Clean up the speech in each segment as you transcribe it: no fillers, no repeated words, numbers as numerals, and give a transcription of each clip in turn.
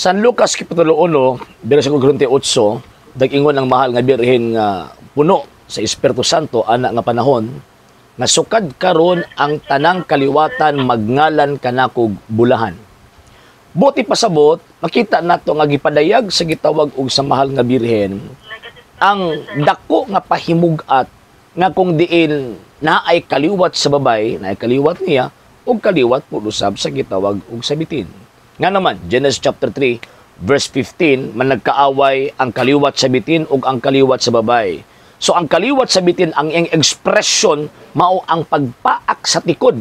San Lucas Kapitulo 1, versikulo 48, nag-ingon ang mahal nga Birhen nga puno sa Espiritu Santo ana nga panahon nga sukad karon ang tanang kaliwatan magngalan kanakog bulahan. Buot ipasabot, makita nato nga gipadayag sa gitawag og sa mahal nga Birhen ang dako nga pahimug-at nga kung diin naay kaliwat sa babay, naay kaliwat niya ug kaliwat pud usab sa gitawag og sa bitin. Nga naman, Genesis chapter 3 verse 15, man nagkaaway ang kaliwat sa bitin ug ang kaliwat sa babay. So ang kaliwat sa bitin, ang iyang expression mao ang pagpaak sa tikod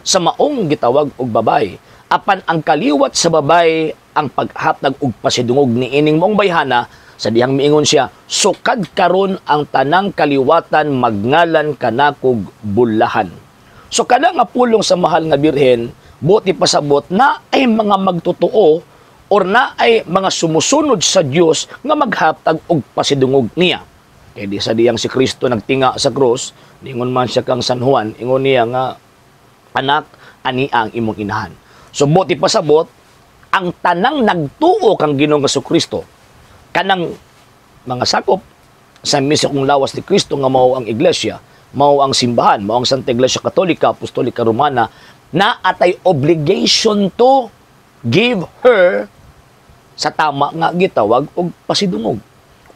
sa maong gitawag og babay. Apan ang kaliwat sa babay ang paghatag og pasidungog ni ining maong bayhana sa dihang miingon siya, sukad karon ang tanang kaliwatan magngalan kanakog bulahan. So kana nga pulong sa mahal nga Birhen, buot ipasabot na ay mga magtotoo or na ay mga sumusunod sa Dios nga maghatag og pasidungog niya. Kay di sa diyang si Kristo nagtinga sa krus, ningon man siya kang San Juan, ingon niya nga, "Anak, ani ang imong inahan." So buot ipasabot, ang tanang nagtuo kang Ginoong Kristo, kanang mga sakop sa misikong lawas ni Kristo nga mao ang iglesia, mao ang simbahan, mao ang Santa Iglesia Katolika, Apostolika Romana, na atay obligation to give her sa tama nga gitawag og pasidungog.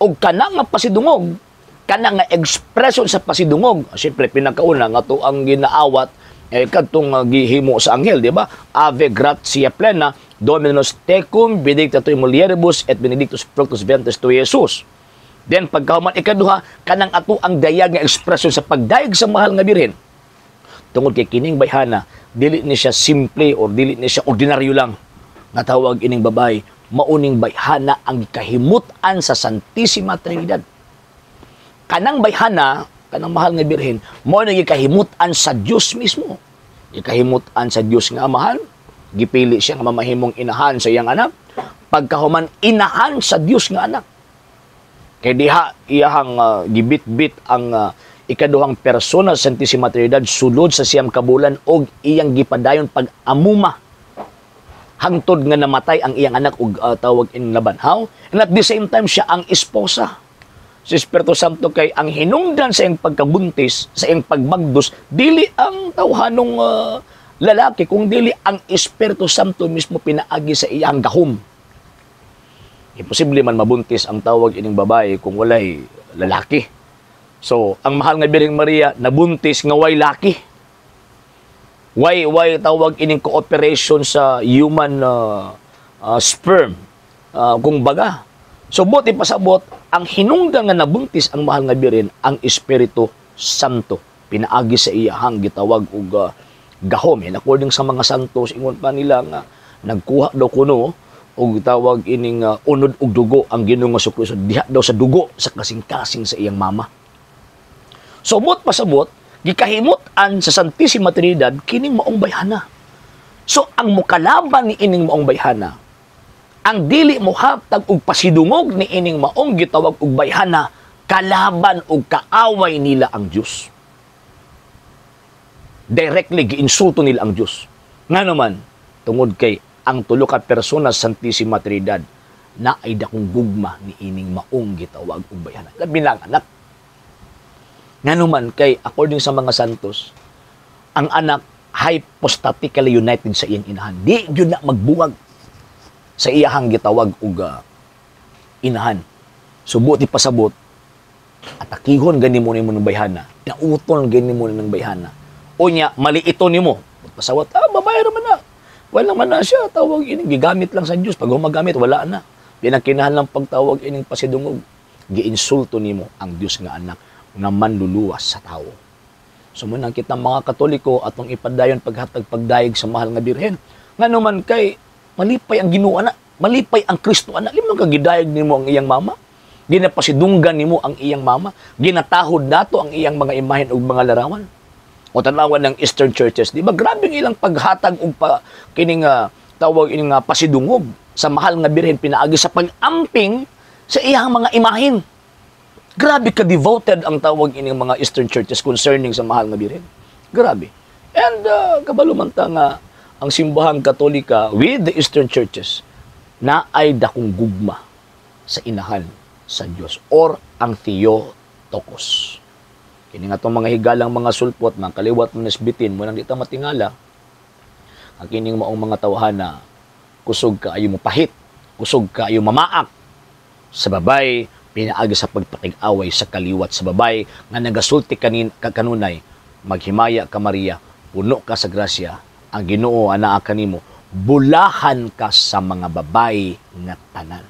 Og kana nga pasidungog, kana nga expression sa pasidungog, siyempre pinakauna nga to ang ginaawat eh kadtong gihimo sa anghel, di ba? Ave gratia plena, Dominus tecum, benedicta tu in mulieribus et benedictus fructus ventris tui, Jesus. Then pagkahuman ikaduha, kanang ato ang dayag nga expression sa pagdayeg sa mahal nga Birhen. Tungod kay kining bayhana, dili ni siya simple or dili ni siya ordinaryo lang nga tawag ining babay, mauning bayhana ang gikahimut-an sa Santissima Trinidad. Kanang bayhana, kanang mahal nga Birhen, mao na gikahimut-an sa Dios mismo. Gikahimut-an sa Dios nga Amahan, gipili siya nga mamahimong inahan sa iyang anak, pagkahuman inahan sa Dios nga anak. Kay diha iyahang gibitbit ang ikaduhang persona sa Santissima Trinidad sulod sa 9 ka bulan og iyang gipadayon pag-amuma hangtod nga namatay ang iyang anak og tawag in nabanhaw. And at the same time, siya ang esposa si Espiritu Santo kay ang hinungdan sa iyang pagkabuntis, sa iyang pagbagdos, dili ang tawhanong lalaki kung dili ang Espiritu Santo mismo pinaagi sa iyang gahom. Imposible man mabuntis ang tawag ining babae kung walay lalaki. So, ang mahal nga Birheng Maria nabuntis nga way laki. Way tawag ining cooperation sa human sperm. Kung baga. So, buot ipasabot, ang hinungdan nga nabuntis ang mahal nga Birhen, ang Espiritu Santo. Pinaagi sa iyahang gitawag og gahom. And according sa mga santos, ingon pa nila nga nagkuha daw kuno og tawag ining unod og dugo ang Ginoong Kristo diha daw sa dugo sa kasing-kasing sa iyang mama. So buot pasabot, gikahimut-an sa Santissima Trinidad kining maong bayhana. So ang mukalaban ni ining maong bayhana, ang dili mohatag og pasidungog ni ining maong gitawag og bayhana, kalaban og kaaway nila ang Dios. Directly giinsulto nila ang Dios. Nga naman, tungod kay ang tulo ka persona sa Santissima Trinidad na ay dakong gugma ni ining maong gitawag og bayhana. Labi na ang anak. Nga naman kay according sa mga santos, ang anak hypostatically united sa iyang inahan. Di gyud na magbuwag sa iyahang gitawag og inahan. So buot ipasabot, atakihon gani mo nimo ng bayhana, nauton gani mo ng bayhana. Unya maliito nimo. Pasawat, babae naman na. Wala man na siya, tawag ining gigamit lang sa Dios. Pag humagamit, wala na. Pinakinahan lang pagtawag ining pasidungog. Giinsulto nimo ang Dios nga anak nga manluluwas sa tao. So muna kita mga Katoliko atong ipadayon paghatag pagdayeg sa mahal nga Birhen. Nga naman kay malipay ang Ginoo ana, malipay ang Kristo ana. Limo ka gidayeg nimo ang iyang mama. Ginapasidunggan nimo ang iyang mama, ginatahod nato ang iyang mga imahen ug mga larawan. O tanawan ng Eastern Churches, di ba? Grabe ang ilang paghatag og pa kining tawag ining pasidungog sa mahal nga Birhen pinaagi sa pag-amping sa iyang mga imahen. Grabe ka devoted ang tawag ining mga Eastern Churches concerning sa mahal nga Birhen. Grabe. And kabalo man ta nga ang simbahang Katolika with the Eastern Churches Naay dakong gugma sa inahan sa Dios or ang Theotokos. Kini nga itong mga higalang mga sulpot, mga kaliwat mo nesbitin mo nang di ta matingala, ang kining maong mga tawhana, kusog kaayo mo pahit, kusog kaayo mamaak sa babay, pinaagi sa pagpakig-away sa kaliwat sa babay, nga nagasulti kanin kanunay, "Maghimaya ka, Maria, puno ka sa grasya, ang Ginoo anaa kanimo, bulahan ka sa mga babay nga tanan."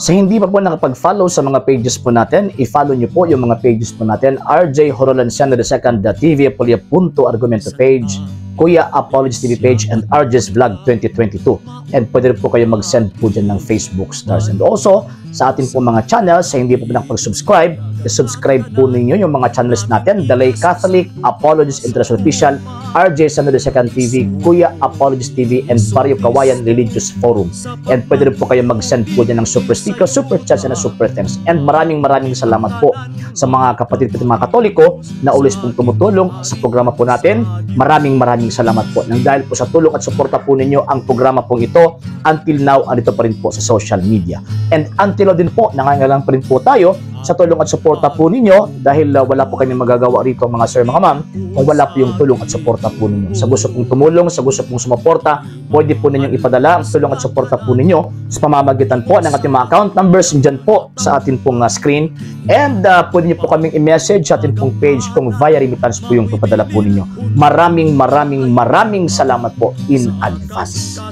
Sa hindi pa po nakapag-follow sa mga pages po natin, i-follow niyo po yung mga pages po natin: RJ Horolanciano II, TV Apolia Punto Argumento page, Kuya Apologies TV page, and RJ's Vlog 2022. And pwede rin po kayo mag-send po dyan ng Facebook stars. And also, sa atin po mga channels, sa hindi po nakapag-subscribe, i-subscribe po ninyo yung mga channels natin: Dalay Catholic, Apologies International Official, RJ Sano II TV, Kuya Apologies TV, and Barrio Kawayan Religious Forum. And pwede rin po kayo mag-send po dyan ng super sticker, super chats, and super thanks. And maraming maraming salamat po sa mga kapatid po, mga Katoliko na always pong tumutulong sa programa po natin. Maraming maraming salamat po. Nang dahil po sa tulong at suporta po ninyo, ang programa pong ito until now andito pa rin po sa social media. And until now din po, nangangailangan pa rin po tayo sa tulong at suporta po ninyo dahil wala po kami magagawa rito, mga sir, mga ma'am, kung wala po yung tulong at suporta po ninyo. Sa gusto pong tumulong, sa gusto pong sumuporta, pwede po ninyong ipadala ang tulong at suporta po ninyo sa pamamagitan po ng ating mga account numbers dyan po sa atin pong screen. And pwede niyo po kaming i-message sa atin pong page kung via remittance po yung papadala po ninyo. Maraming maraming maraming salamat po in advance.